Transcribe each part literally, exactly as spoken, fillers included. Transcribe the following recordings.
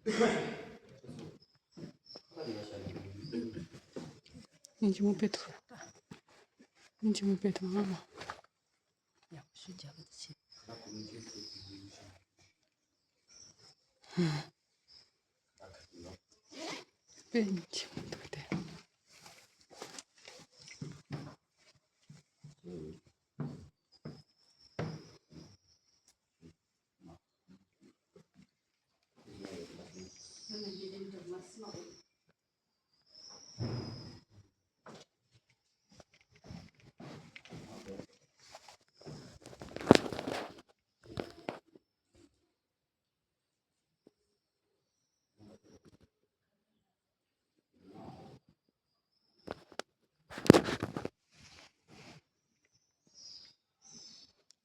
སྙིང་རྗེ་མོ་དཔེ་ཐུབ། སྙིང་རྗེ་མོ་དཔེ་ཐུབ་ཨ་མ། ཡག་པོ་ཞུ་རྒྱག་གི་འདུག་ཅེས། དཔེ་སྙིང་རྗེ་མོ་འདུག་སྟེ།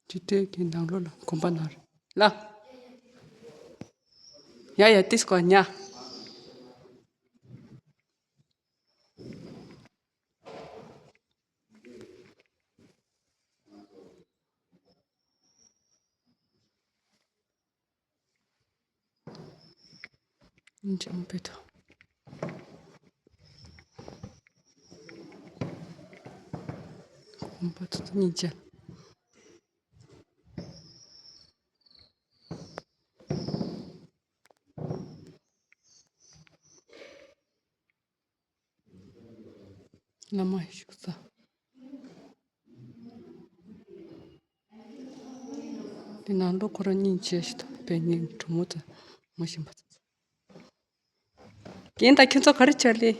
ཅི་སྟེ་གི་ནང་ལོགས་ལ་གོམ་པ་ན་རེ་ལ། ཡ་ཡ་ཏིས་ཀོ་ཉ། འཇམ་པོ་དང་། གོམ་པ་ཚོ་སྙིང་རྗེ། བླ་མ་བཞུགས་ས། དེ་ནང་ལོགས་ཁོ་རང་སྙིང་རྗེ་ཞིག་དང་དཔེ་སྙིང་གྲོགས་མོ་དང་མ་ཤེས་པ་ཚོ། རྒན་དང་ཁྱོད་ཚོ་ག་རེ་བྱས་ལེ།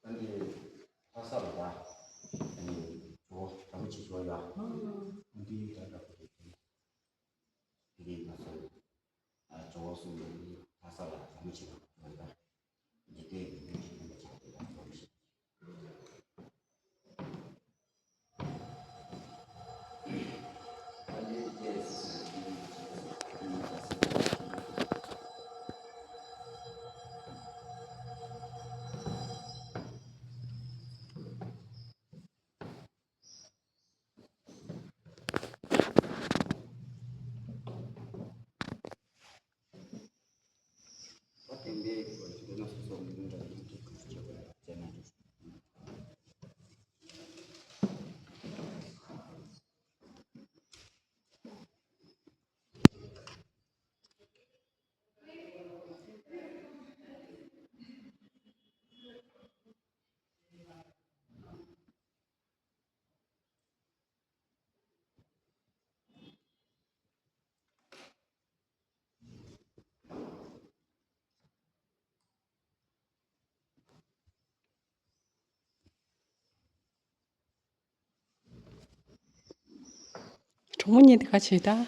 ཨ་ནི་ལྷ་ས་ལ་ར། ཨ་ནི་ཇོ་བོ་རིན་པོ་ཆེ་ཞུ་བ་ཡ། ཨ་འདི་ད་འདྲ་པོ་རེད། དེ་རིང་ང་ཚོ་ཨ་ཇོ་བོ་གསུམ་ལ་ལྷ་ས་ལ་རིན་པོ་ཆེ་ལ་ཞུ་བ་ཡ། འཇིག་རྟེན་གྱི་ལྷུན་གྱིས་ཀུན་ལ་ཆགས་པའི་ལྷ་ས་ཞིག་གྲོགས་མོ་གཉིས་དེ་ག་བྱེད་ད།